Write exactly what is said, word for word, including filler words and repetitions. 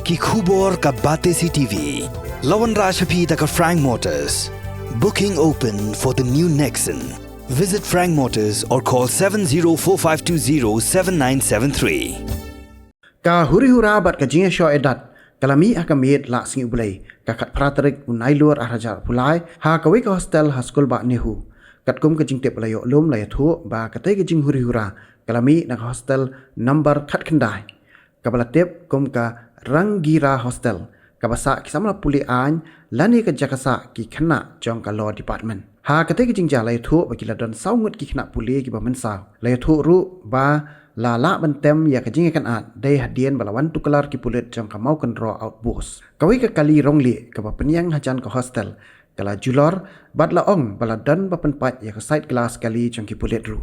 Ki khubor ka Batesi T V. La wanrah sha phi da ka Frank Motors. Booking open for the new Nexon. Visit Frank Motors or call seven zero four five two zero seven nine seven three. Ka huri hura bad ka jingïashoh ïadat ka la mih ha ka miet la sngi U Blei, ka khatphra tarik u Nailur arhajar arphew lai, ha kawei ka hostel ha skul bah NEHU. Katkum ka jingtip ba la ïoh lum, la ïathuh ba katei ka jinghuri hura ka la mih na ka hostel number khatkhyndai, kaba la tip kum ka Rangira Hostel, kaba sah ki samla pule aiñ lane ka jaka sah ki khynnah jong ka Law Department. Ha katei ka jingjia la ïathuh ba ki la don saw ngut ki khynnah pule kiba mynsaw. La ïathuh ruh ba la lah ban tem ïa ka jingïakynad dei hadien ba la wan tuklar ki pulit jong ka Mawkynrew Outpost. Kawei ka kali rong lieh kaba pynïeng hajan ka hostel ka la julor bad la ong ba la don ba pynpait ïa ka side glass kali jong ki pulit ruh.